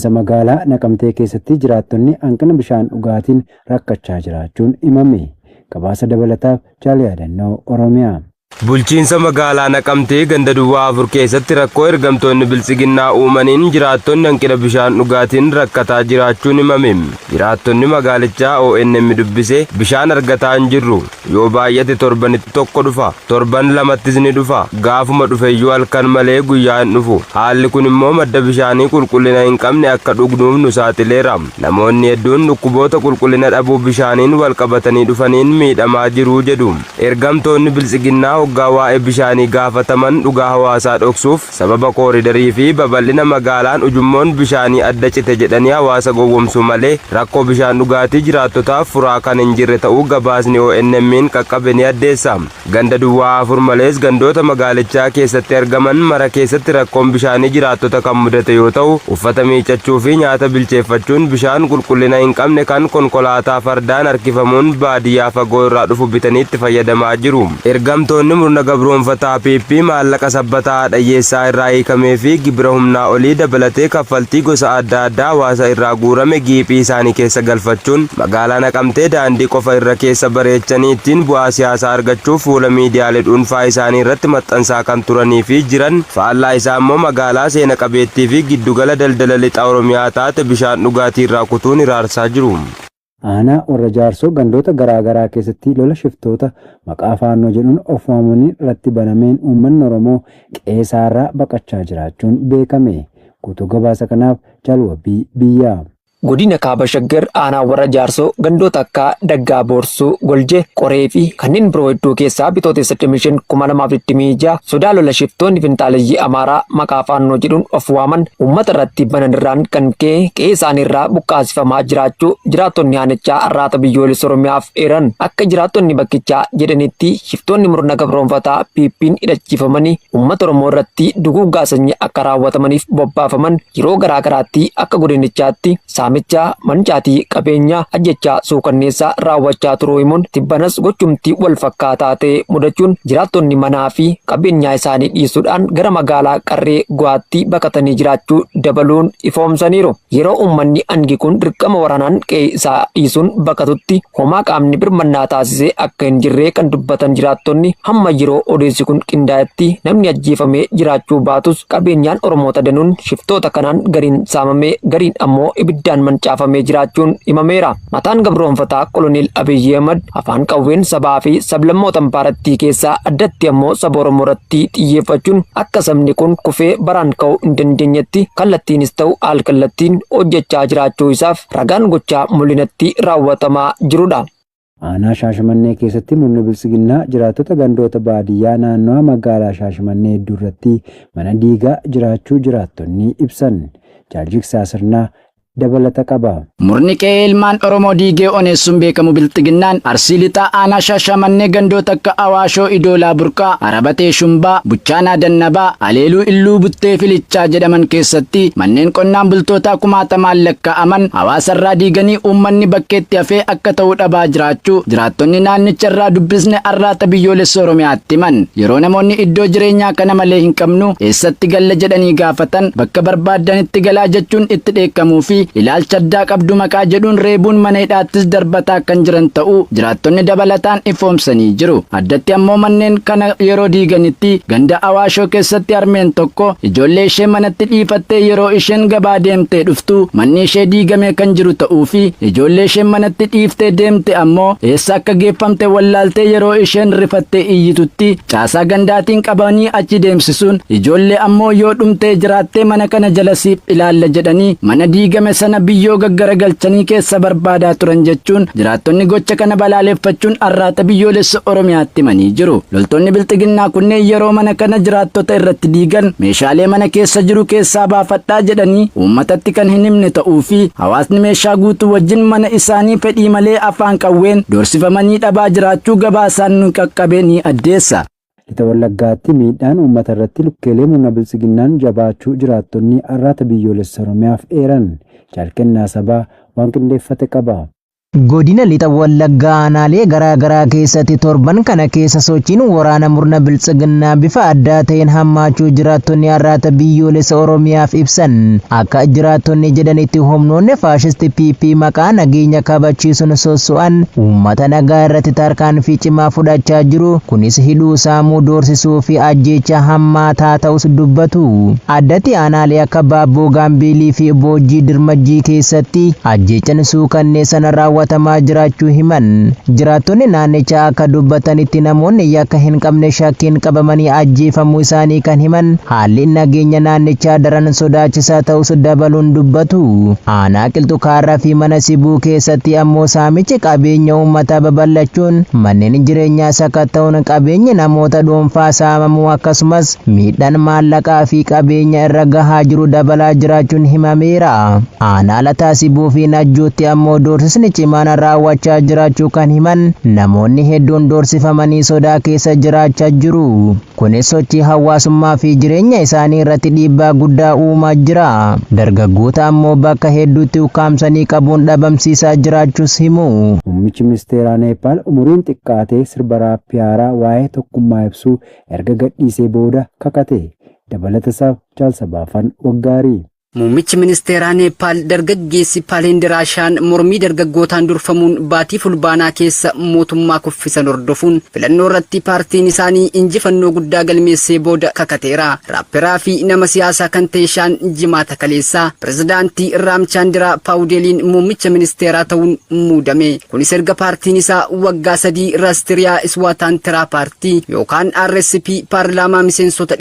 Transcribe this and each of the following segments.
Bulchiinsa magaalaa Naqamtee keessatti jiraattonni hanqina bishaan dhugaatiin rakkachaa jiraachuun himame. Gabaasa dabalataaf Jaal Yaadannoo Oromiyaa. Bulchiinsa magaalaa Naqamtee ganda duwwaa 4 keessatti rakkoo ergamtoonni Biltsiginnaa uumaniin jiraattonni hanqina bishaan dhugaatiin rakkataa jiraachuun himame. Jiraattonni magaalichaa ONM dubbise bishaan argataa hin jirru. Yoo baay'ate torbanitti tokko dhufa. Torban lamattis ni dhufa. Gaafuma dhufeyyuu halkan malee guyyaa hin dhufu. Haalli kun immoo madda bishaanii qulqullina hin qabne akka dhugnuuf nu saaxileera. Namoonni hedduun dhukkuboota qulqullina dhabuu bishaaniin wal qabatanii dhufaniin miidhamaa jiru jedhu. Ergamtoonni Biltsiginnaa hoggaa waa'ee bishaanii gaafataman dhugaa hawaasaa dhoksuuf sababa kooridarii fi babal'ina magaalaan ujummoon bishaanii adda cite jedhanii hawaasa gowwomsuu malee rakkoo bishaan dhugaatii jiraattotaaf furaa kan hin jirre ta'uu gabaasni ONM'n qaqqabe ni addeessa. Ganda duwwaa 4 malees gandoota magaalichaa keessatti argaman mara keessatti rakkoon bishaanii jiraattota kan mudate yoo ta'u, uffata miiccachuu fi nyaata bilcheeffachuun bishaan qulqullina hin qabne kan konkolaataa fardaan harkifamuun baadiyyaa fagoo irraa dhufu bitanii itti fayyadamaa jiru. Ergamtoonni murna gabroomfataa PP maallaqa sabbataa haadha hiyyeessaa irraa hiikamee fi gibira humnaa olii dabalatee kaffaltii gosa adda addaa hawaasa irraa guurame giiphii isaanii keessa galfachuun magaalaa Naqamtee daandii qofa irra keessa bareechanii ittiin bu'aa siyaasaa argachuuf fuula miidiyaalee dhuunfaa isaanii irratti maxxansaa kan turanii fi jiran faallaa isaa immoo magaalaa seena qabeettii fi giddugala daldala lixa Oromiyaa taate bishaan dhugaatii irraa kutuun hiraarsaa jiru. Aanaa Warra Jaarsoo gandoota garaa garaa keessatti lola shiftoota maqaa Faannoo jedhuun of waamaniin irratti banameen uummanni Oromoo qe'eesaarraa baqachaa jiraachuun beekame. Guutuu gabaasa kanaaf Jaal Wabii Biyyaa. Godina Kaaba Shaggar aanaa Warra Jaarsoo gandoota akka Daggaa Boorsuu, Golje, Qoree fi kanneen biroo hedduu keessaa Bitootessa 25, 2026 sodaa lola shiftoonni finxaaleyyii Amaaraa maqaa Faannoo jedhuun of waaman uummata irratti banan irraan kan ka'e qe'ee isaanii irraa buqqaasifamaa jiraachuu jiraattonni aanichaa Arraata Biyyoolessa Oromiyaaf eeran. Akka jiraattonni bakkichaa jedhanitti shiftoonni murna gabroomfataa PP'n hidhachiifamanii uummata Oromoo irratti duguuggaa sanyii akka raawwatamaniif bobbaafaman yeroo garaa garaatti akka godinichaatti saamicha, mancaatii qabeenyaa, ajjechaa suukanneessaa raawwachaa turuu himuun tibbanas gochumti wal fakkaataa ta'e mudachuun jiraattonni manaa fi qabeenyaa isaanii dhiisuudhaan gara magaalaa Qarree Gu'aatti baqatanii jiraachuu dabaluun ifoomsaniiru. Yeroo uummanni hangi kun dirqama waraanaan qe'ee isaa dhiisuun baqatutti homaa qaamni birmannaa taasise akka hin jirree kan dubbatan jiraattonni hamma yeroo odeessi kun qindaa'etti namni ajjeefamee jiraachuu baatus qabeenyaan Oromoota danuun shiftoota kanaan gariin saamamee gariin ammoo ibiddaan mancaafamee jiraachuun himameera. Mataan gabroomfataa Koloneel Abiyyi Ahmad afaan qawween sabaa fi sablammoota impaarattii keessaa addatti ammoo saba Oromoo irratti xiyyeeffachuun akka sabni kun kufee baraan ka'uu hin dandeenyetti kallattiinis ta'u al kallattiin hojjechaa jiraachuu isaaf ragaan gochaa mul'inatti raawwatamaa jirudha. Aanaa Shaashamannee keessatti murni Biltsiginnaa jiraattota gandoota baadiyyaa naannawaa magaalaa Shaashamannee hedduu irratti mana diigaa jiraachuu jiraattonni ibsan. Jaal Jigsaa Sirnaa dabalata qaba. Murni qe'ee ilmaan Oromoo diigee oneessuun beekamu Bilxiginnaan Arsii Lixaa aanaa Shaashamannee gandoota akka Awaashoo Idoolaa Burqaa, Arabatee Shumbaa, Buchaanaa Dannabaa, Aleeluu Illuu Buttee Filichaa jedhaman keessatti manneen qonnaan bultootaa kumaatamaan lakkaa'aman hawaasa irraa diiganii uummanni bakkeetti hafee akka ta'u dhabaa jiraachuu jiraattonni naannicha irraa dubbisne Arraata Biyyoolessa Oromiyaatti himan. Yeroo namoonni iddoo jireenyaa kana malee hin qabnu eessatti galla jedhanii gaafatan bakka barbaaddanitti galaa jechuun itti dheekkamuu fi ilaalcha addaa qabdu maqaa jedhuun reebuun mana hidhaattis darbataa kan jiran ta'uu jiraattonni dabalataan ifoomsanii jiru. Addatti ammoo manneen kana yeroo diiganitti ganda Awaashoo keessatti harmeen tokko ijoollee ishee manatti dhiifattee yeroo isheen gabaa deemtee dhuftu manni ishee diigamee kan jiru ta'uu fi ijoollee isheen manatti dhiiftee deemte ammoo eessa akka geeffamte wallaaltee yeroo isheen rifattee iyyitutti caasaa gandaatiin qabanii achi deemsisuun ijoollee ammoo yoo dhumtee jiraattee mana kana jala siif ilaalla jedhanii mana diigame sana biyyoo gaggaragalchanii keessa barbaadaa turan jechuun jiraattonni gocha kana balaaleffachuun Arraata Biyyoolessa Oromiyaatti himanii jiru. Loltoonni Bilxiginnaa kunneen yeroo mana kana jiraattota irratti diigan meeshaalee mana keessa jiru keessaa baafadhaa jedhanii uummatatti kan hin himne ta'uu fi hawaasni meeshaa guutuu wajjin mana isaanii fedhii malee afaan qawween doorsifamanii dhabaa jiraachuu gabaasaan nu qaqqabe ni addeessa. Lixa Wallaggaatti miidhaan uummata irratti lukkeelee murna Biltsiginnaan jabaachuu jiraattonni Arraata Biyyoolessa Oromiyaaf eeran. Jaal Kennaa Sabaa waan qindeeffate qaba. Godina Lixa Wallaggaa aanaalee garaa garaa keessatti torban kana keessa sochiin waraana murna Biltsiginnaa bifa addaa ta'een hammaachuu jiraattonni Arraata Biyyoolessa Oromiyaaf ibsan. Akka jiraattonni jedhanitti humnoonni faashisti PP maqaa nageenya kabachiisuun sosso'an uummata nagaa irratti tarkaanfii cimaa fudhachaa jiru. Kunis hidhuu, saamuu, doorsisuu fi ajjeechaa hammaataa ta'us dubbatu. Addatti aanaalee akka Baabboo Gaambeelii fi Boojjii Dirmajjii keessatti ajjeechaan suukanneessan raawwatamaa jiraachuu himan. Jiraattonni naannichaa akka dubbatanitti namoonni yakka hin qabne shakkiin qabamanii ajjeefamuu isaanii kan himan haalli nageenya naannichaa daran sodaachisaa ta'us dabaluun dubbatu. Aanaa Qilxukaarraa fi mana Sibuu keessatti ammoo saamichi qabeenya uummataa babal'achuun manneen jireenyaa sakatta'uun qabeenyi namoota dhuunfaa saamamuu akkasumas miidhaan maallaqaa fi qabeenya irra gahaa jiru dabalaa jiraachuun himameera. Aanaa Lataa Sibuu fi Najjootti ammoo doorsisni cimaan raawwachaa jiraachuu kan himan namoonni hedduun doorsifamanii sodaa keessa jiraachaa jiru. Kunis sochii hawaasummaa fi jireenya isaanii irratti dhiibbaa guddaa uumaa jira. Dargaggoota ammoo bakka hedduutti ukkaamsanii qabuun dhabamsiisaa jiraachuus himu. Muummichi ministeeraa Neepaal umuriin xiqqaatee sirba raappii haaraa waa'ee tokkummaa ibsuu erga gadhiisee booda kakate. Dabalata isaaf Jaalsabaafan Waggaarii. Muummichi ministeeraa Neepaal dargaggeessi Paaleendiraa Shaan mormii dargaggootaan durfamuun baatii Fulbaanaa keessa mootummaa kuffisan hordofuun filannoo irratti paartiin isaanii injifannoo guddaa galmeessee booda kakateera. Raapperaa fi nama siyaasaa kan ta'e Shaan Jimaata kaleessaa pirezidaantii Raamchaandiraa Paawudeeliin muummicha ministeeraa ta'uun muudame. Kunis erga paartiin isaa waggaa 3 Raastiriyaa Iswaataantiraa paartii yookaan RSP paarlaamaa miseensota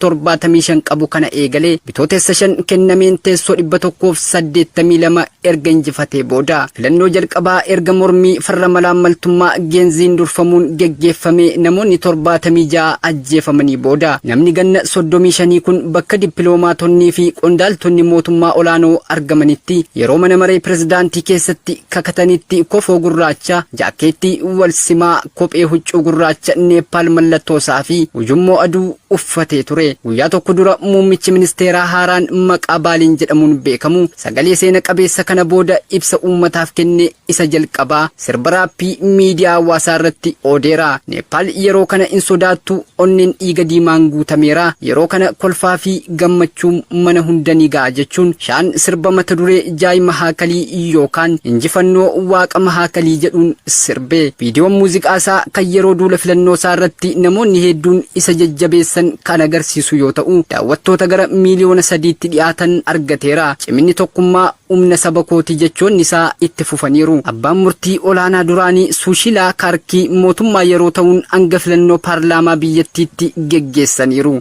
275 qabu kana eegalee Bitootessa 5 kennameen teessoo 182 erga injifatee booda. Filannoo jalqabaa erga mormii farra malaammaltummaa Geenziin durfamuun geggeeffamee namoonni 76 ajjeefamanii booda. Namni ganna 35 kun bakka dippiloomaatonnii fi qondaaltonni mootummaa olaanoo argamanitti yeroo mana maree pirezidaantii keessatti kakatanitti kofoo gurraacha, jaakkeettii walsimaa, kophee huccuu gurraacha Neeppaal mallattoosaa fi ujummoo aduu uffatee ture. Guyyaa tokko dura muummichi ministeeraa haaraan maqaa Baaliin jedhamuun beekamu sagalee seena qabeessa kana booda ibsa uummataaf kenne isa jalqabaa sirba raappii miidiyaa hawaasaa irratti qoodeera. Neeppaal yeroo kana hin sodaattu, onneen dhiiga diimaan guutameera. Yeroo kana kolfaa fi gammachuun mana hunda ni ga'a jechuun Shaan sirba mata duree Jaay Mahaakalii yookaan injifannoo Waaqa Mahaakalii jedhuun sirbe. Viidiyoon muuziqaa isaa kan yeroo duula filannoo isaa irratti namoonni hedduun isa jajjabeessan kan agarsiisu yoo ta'u, daawwattoota gara miiliyoona 3tti dhiyaatan argateera. Ciminni tokkummaa humna saba kooti jechoonni isaa itti fufaniiru. Abbaan murtii olaanaa duraanii Suushilaa Kaarkii mootummaa yeroo ta'uun hanga filannoo paarlaamaa biyyattiitti geggeessaniiru.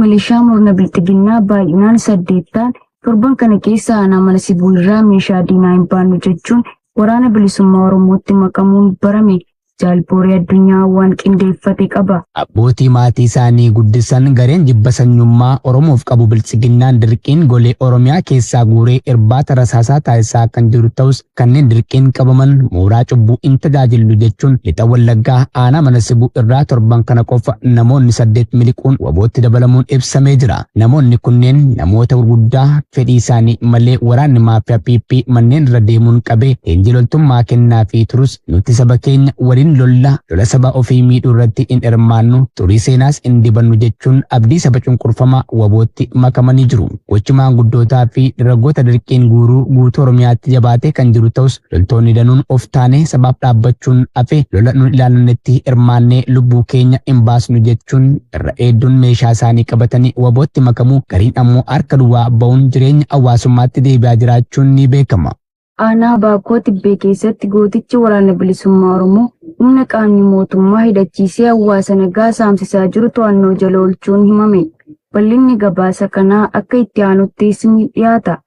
Milishaa murna Bilxiginnaa baay'inaan 8 ta'an torban kana keessa aanaa Mana Sibuu irraa meeshaa diinaa hin baannu jechuun Waraana Bilisummaa Oromootti makamuun barame. Jaal Booree Addunyaa waan qindeeffate qaba. Abbootii maatii isaanii guddisan gareen jibba sanyummaa Oromoof qabu Biltsiginnaan dirqiin golee Oromiyaa keessaa guuree irbaata rasaasaa taasisaa kan jiru ta'us kanneen dirqiin qabaman mooraa cubbuu hin tajaajillu jechuun lixa Wallaggaa aanaa Mana Sibuu irraa torban kana qofa namoonni 8 miliquun WBOtti dabalamuun ibsamee jira. Namoonni kunneen namoota gurguddaa fedhii isaanii malee waraanni maafiyaa PP manneen irra deemuun qabee leenjii loltummaa kennaafii turus nuti saba keenya waliin lolla, lola saba ofii miidhuu irratti hin hirmaannu, xurii seenaas hin dibannu jechuun abdii saba cunqurfamaa WBOtti makamanii jiru. Gochi maanguddootaa fi dargaggoota dirqiin guuruu guutuu Oromiyaatti jabaatee kan jiru ta'us loltoonni danuun of taanee sabaaf dhaabbachuun hafe lola nun ilaallannetti hirmaannee lubbuu keenya hin baasnu jechuun irra heedduun meeshaa isaanii qabatanii WBOtti makamuu, gariin ammoo harka duwwaa ba'uun jireenya hawaasummaatti deebi'aa jiraachuun ni beekama. Aanaa Baakkoo Tibbee keessatti gootichi Waraana Bilisummaa Oromoo humna qaamni mootummaa hidhachiisee hawaasa nagaa saamsisaa jiru to'annoo jala oolchuun himame. Bal'inni gabaasa kanaa akka itti aanutti isinii dhiyaata.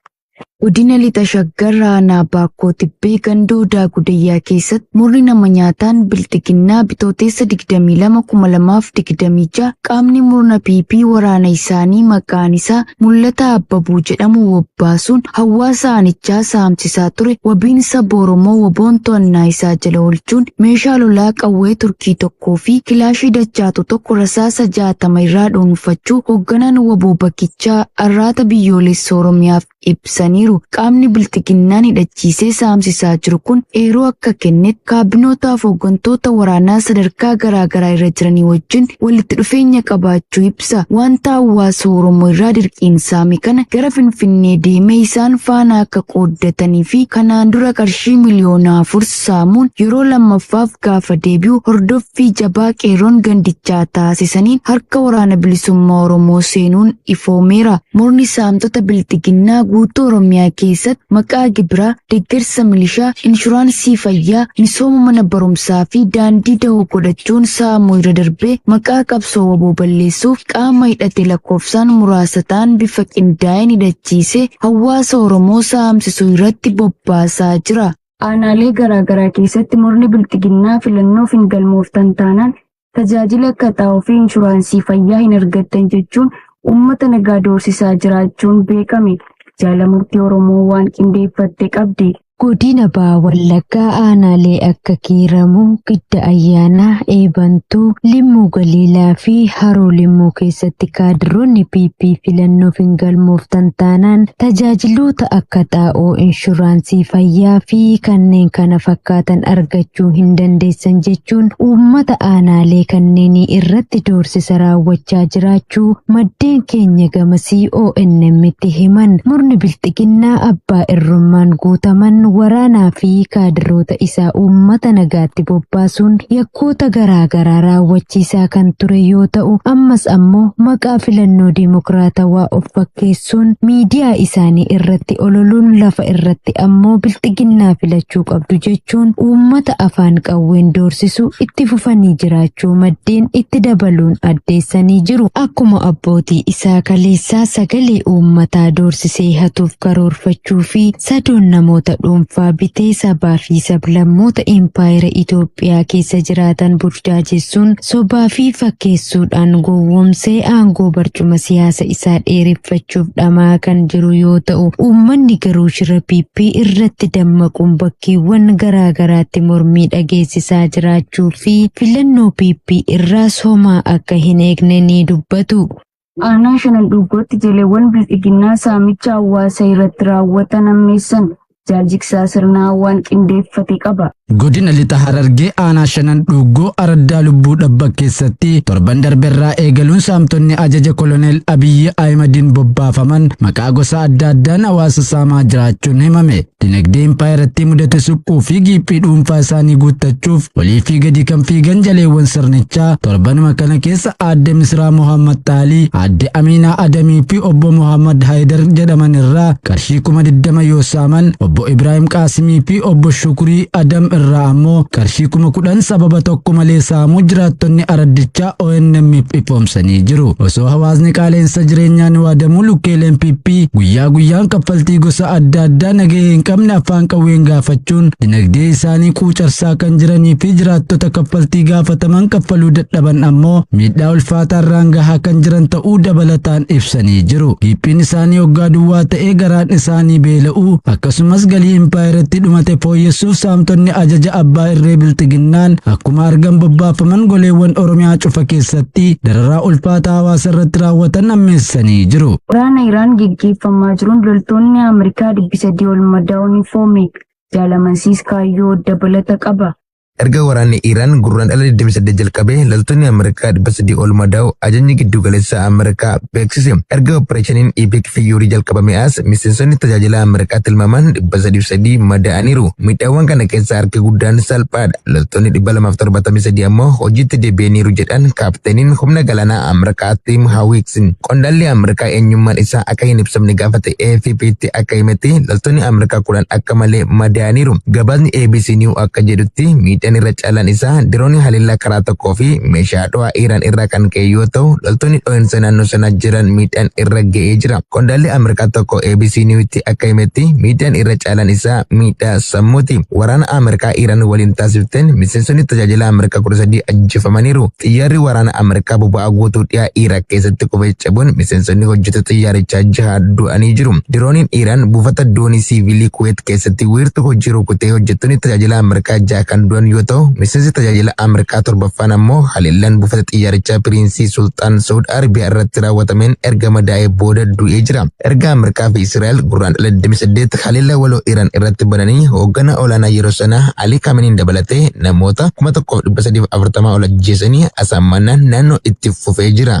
Godina Lixa Shaggar Aanaa Baakkoo Tibbee ganda Odaa Gudayyaa keessatti murni nama nyaataan Bilxiginnaa Bitooteessa 22, 2026 qaamni murna PP waraana isaanii maqaan isaa Mul'ataa Abbabuu jedhamu bobbaasuun hawaasa aanichaa saamsisaa ture wabiin saba Oromoo WBOn to'annaa isaa jala oolchuun meeshaa lolaa qawwee Turkii tokkoo fi kilaashii dachaatu tokko rasaasa 60 irraa dhuunfachuu hoogganaan wbo bakkichaa Arraata Biyyoolessa Oromiyaaf ibsaniiru. ibsaniiru. Qaamni Bilxiginnaan hidhachiisee saamsisaa jiru kun eeroo akka kennetti kaabinootaaf hooggantoota waraanaa sadarkaa garaagaraa irra jiranii wajjin walitti dhufeenya qabaachuu ibsa. Wanta hawaasa Oromoo irraa dirqiin saame kana gara Finfinnee deemee isaan faana akka qooddatanii fi kanaan dura qarshii 4,000,000 saamuun yeroo lammaffaaf gaafa deebi'u hordoffii jabaa qeerroon gandichaa taasisaniin harka Waraana Bilisummaa Oromoo seenuun ifoomeera. Murni saamtota Bilxiginnaa guutuu Oromiyaa keessatti maqaa gibiraa, deeggarsa milishaa, inshuraansii fayyaa, misooma mana barumsaa fi daandii dahoo godhachuun saamuu irra darbee maqaa qabsoo WBO balleessuuf qaama hidhate lakkoofsaan muraasa ta'an bifa qindaa'een hidhachiisee hawaasa Oromoo saamsisuu irratti bobbaasaa jira. Aanaalee garaagaraa keessatti murni Bilxiginnaa filannoof hin galmooftan taanaan tajaajila akka xaa'oo fi inshuraansii fayyaa hin argattan jechuun uummata nagaa doorsisaa jiraachuun beekame. Jaala Murtii Oromoo waan qindeeffatte qabdi. Godina Baha Wallaggaa aanaalee akka Kiiramuu, Gidda Ayyaanaa, Eebantuu, Limmuu Galiilaa fi Haroo Limmuu keessatti kaadiroonni PP filannoof hin galmooftan taanaan tajaajiloota akka xaa'oo, inshuraansii fayyaa fi kanneen kana fakkaatan argachuu hin dandeessan jechuun uummata aanaalee kanneenii irratti doorsisa raawwachaa jiraachuu maddeen keenya gama CONM'tti himan. Murni Bilxiginnaa abbaa irrummaan guutaman waraanaa fi kaadiroota isaa uummata nagaatti bobbaasuun yakkoota garaa garaa raawwachiisaa kan ture yoo ta'u, ammas ammoo maqaa filannoo dimokiraatawaa of fakkeessuun miidiyaa isaanii irratti ololuun lafa irratti ammoo Bilxiginnaa filachuu qabdu jechuun uummata afaan qawween doorsisu itti fufanii jiraachuu maddeen itti dabaluun addeessanii jiru. Akkuma abbootii isaa kaleessaa sagalee uummataa doorsisee hatuuf karoorfachuu fi sadoon namoota dhuunfaa bitee sabaa fi sablammoota impaayera Itoophiyaa keessa jiraatan burjaajessuun sobaa fi fakkeessuudhaan gowwoomsee aangoo barcuma siyaasa isaa dheereffachuuf dhamaa kan jiru yoo ta'u, uummanni garuu shira PP irratti dammaquun bakkeewwan garaa garaatti mormii dhageessisaa jiraachuu fi filannoo PP irraas homaa akka hin eegne ni dubbatu. Aanaa Shanan Dhuuggootti jaleewwan Bilxiginnaa saamicha hawaasa irratti raawwatan hammeessan. Jaal Jigsaa Sirnaa waan qindeeffate qaba. Godina Lixa Harargee aanaa Shanan Dhuuggoo araddaa Lubbuu Dhabba keessatti torban darberraa eegaluun saamtonni ajaja Koloneel Abiyyi Ahimadiin bobbaafaman maqaa gosa adda addaan hawaasa saamaa jiraachuun himame. Dinagdee impaayerattii mudate suphuu fi giiphii dhuunfaa isaanii guuttachuuf olii fi gadi kan fiigan jaleewwan sirnichaa torbanuma kana keessa aadde Misraa Muhammad Xaalii, aadde Aminaa Adamii fi obbo Muhammad Haayidar jedhaman irraa qarshii 20,000 yoo saaman, obbo Ibraahim Qaasimii fi obbo Shukurii Adam irraa ammoo qarshii 10,000 sababa tokko malee saamuu jiraattonni araddichaa ONM'f ifoomsanii jiru. Osoo hawaasni qaala'insa jireenyaan waadamuu lukkeeleen PP guyyaa guyyaan kaffaltii gosa adda addaa nagahee hin qabne afaan qawween gaafachuun dinagdee isaanii quucarsaa kan jiranii fi jiraattota kaffaltii gaafataman kaffaluu dadhaban ammoo miidhaa ulfaataa irraan gahaa kan jiran ta'uu dabalataan ibsanii jiru. Giiphiin isaanii hoggaa duwwaa ta'ee garaan isaanii beela'uu akkasumas galii impaayeratti dhumate fooyyessuuf saamtonni ajaja abbaa irree Bilxiginnaan akkuma argan bobbaafaman goleewwan Oromiyaa cufa keessatti dararaa ulfaataa hawaasa irratti raawwatan hammeessanii jiru. Waraana Iraan geggeeffamaa jiruun loltoonni Ameerikaa 300 ol madaa'uun ifoome. Jaal Amansiis Kaayyoo dabalata qaba. Erga waraanni Iraan Gurraandhala 28 jalqabee loltoonni Ameerikaa 300 ol madaa'uu Ajajni Giddugaleessaa Ameerikaa beeksise. Erga Oppireeshiniin Epic Fury jalqabamee as miseensonni tajaajila Ameerikaa tilmaamaan 303 madaa'aniiru. Miidhaawwan kana keessaa harki guddaan salphaadha. Loltoonni 273 ammoo hojiitti deebi'aniiru jedhan Kaapteeniin Humna Galaanaa Ameerikaa Tim Hawkins. Qondaalli Ameerikaa eenyummaan isaa akka hin ibsamne gaafate AFP'tti akka himetti loltoonni Ameerikaa 10 akka malee madaa'aniiru. Gabaasni ABC New akka jedhutti miidhaan irra caalaan isaa diroonii haleellaa karaa tokkoo fi meeshaa dho'aa Iraan irraa kan ka'e yoo ta'u, loltoonni dho'insa naannoo sana jiran miidhaan irra ga'ee jira. Qondaalli Ameerikaa tokko ABC New'tti akka himetti miidhaan irra caalaan isaa miidhaa sammuuti. Waraana Ameerikaa Iraan waliin taasifteen miseensonni tajaajila Ameerikaa 13 ajjeefamaniiru. Xiyyaarri waraana Ameerikaa boba'aa guutuu dhiyaa Iraaq keessatti kufee cabuun miseensonni hojjettoota xiyyaarichaa jaha du'anii jiru. Dirooniin Iraan buufata doonii siivilii Kuweet keessatti wiirtuu hojii rukutee hojjettoonni tajaajila Ameerikaa jaha kan du'an yoo ta'u, miseensi tajaajila Ameerikaa torbaffaan ammoo haleellaan buufata xiyyaarichaa Piriinsii Sultaan Saud Arabiyaa irratti raawwatameen erga madaa'ee booda du'ee jira. Erga Ameerikaa fi Israa'el Gurraandhala 28 haleellaa waloo Iraan irratti bananii hoogganaa olaanaa yeroo sanaa Alii Kaameniin dabalatee namoota 1340 ol ajjeesanii asaamannaan naannoo itti fufee jira.